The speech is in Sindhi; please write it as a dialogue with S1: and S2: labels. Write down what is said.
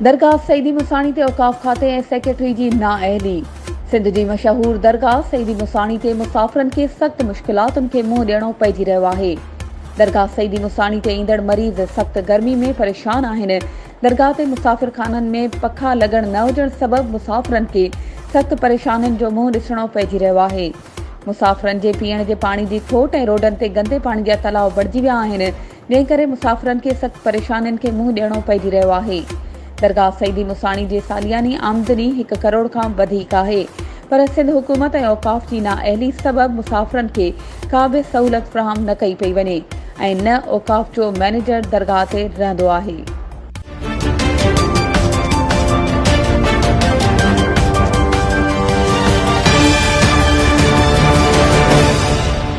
S1: درگاهه سعيدي مساڻي تي اوقاف کاتي ۽ سيڪريٽري جي نااهلي، سنڌ جي مشهور درگاهه سعيدي مساڻي تي مسافرن کي سخت مشڪلاتن کي منهن ڏيڻو پئجي رهيو آهي. درگاهه سعيدي مساڻي تي ايندڙ مريض سخت گرمي ۾ پريشان آهن. درگاهه تي مسافر خانن ۾ پکا لڳڻ نه هجڻ سبب مسافرن کي سخت پريشانين جو منهن ڏسڻو پئجي رهيو آهي. مسافرن جي پيئڻ جي پاڻي جي کوٽ ۽ روڊن تي گندي پاڻي جا تلاء بڻجي ويا آهن. جنهن ڪري مسافرن کي سخت پريشانين کي منهن ڏيڻو پئجي رهيو آهي. درگاهه سعيدي مساڻي جي سالياني آمدني هڪ ڪروڙ کان وڌيڪ آهي پر سنڌ حڪومت ۽ اوقاف جي نااهلي سبب مسافرن کي ڪا به سهولت فراهم نه ڪئي پئي وڃي ۽ نه اوقاف جو مئنيجر درگاهه تي رهندو آهي.